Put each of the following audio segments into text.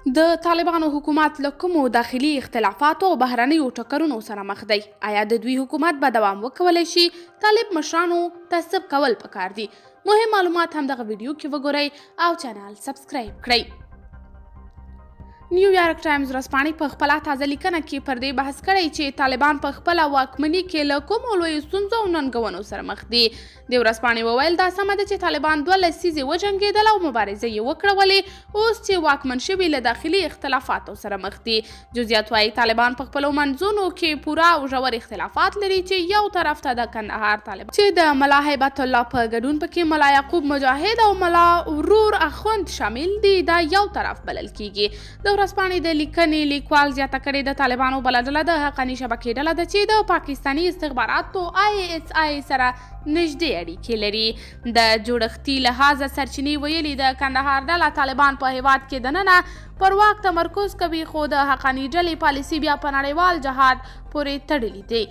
د طالبانو حکومت له کومو داخلي اختلافاتو او بهرنیو ټکرونو سره مخ دی؟ آیا د دوی حکومت به دوام وکولی شي؟ طالب مشرانو ته څه کول پکار دي؟ مهم معلومات هم دغه ویډیو کې وګورئ او چینل سبسکرایب کړئ. نیویارک ټایمز ورځپاڼې په خپله تازه لیکنه کې پر دې بحث کړی چې طالبان په خپله واکمني کې له کومو لویو ستونزو او ننګونو سره مخ دي. دې ورځپاڼې وویل، دا سمه ده چې طالبان دوه لسیزې وجنګېدل او مبارزه یې وکړه، ولې اوس چې واکمن شوي له داخلي اختلافاتو سره مخ دي. جزئیات وايي، طالبان په خپلو منځونو کې پوره او ژور اختلافات لري چې یو طرف ته د کندهار طالبان چې د ملا هیبت الله په ګډون پکې ملا یعقوب مجاهد او ملا ورور اخوند شامل دي، دا یو طرف بلل کیږي. د ورځپاڼې د لیکنې لیکوال زیاته کړې، د طالبانو بله ډله د حقاني شبکې ډله ده چې د پاکستاني استخباراتو آی ایس آی سره نږدې اړیکې لري. د جوړښتي لحاظه سرچینې ویلي، د کندهار ډله طالبان په هیواد کې دننه پر واک تمرکز کوي، خو د حقاني ډلې پالیسي بیا په نړیوال جهاد پورې تړلې دي.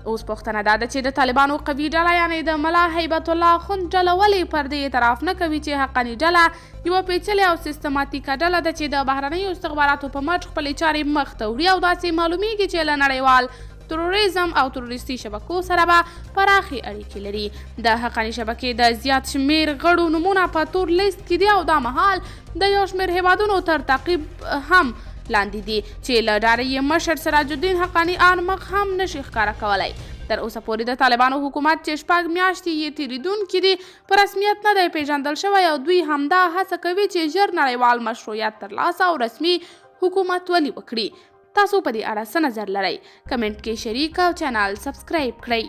اوس پوښتنه دا ده چې د طالبانو قوي ډله یعنې د ملا هیبت الله اخوند ډله ولې پر دې اعتراف نه کوي چې حقاني ډله یوه پیچلې او سیستماتیکه ډله ده چې د بهرنیو استخباراتو په مټ خپلې چارې مخ ته وړي او داسې معلومیږي چې له نړیوال تروریزم او تروریستي شبکو سره به پراخې اړیکې لري. د حقاني شبکې د زیات شمیر غړو نومونه په تور لیست کې دي او دا مهال د یو شمیر هیوادونو تر تعقیب هم لاندې دي چې له ډاره یې مشر سراج الدین حقاني آن مخ هم نشي ښکاره کولی. تر اوسه پورې د طالبانو حکومت چې 6 میاشتې یې تېرېدونکې دي په رسمیت نه دی پېژندل شوی او دوی همدا هڅه کوي چې ژر نړیوال مشروعیت ترلاسه او رسمي حکومتولي وکړي. تاسو په دې اړه څه نظر لرئ؟ کمنټ کې شریک او چینل سبسکرایب کړئ.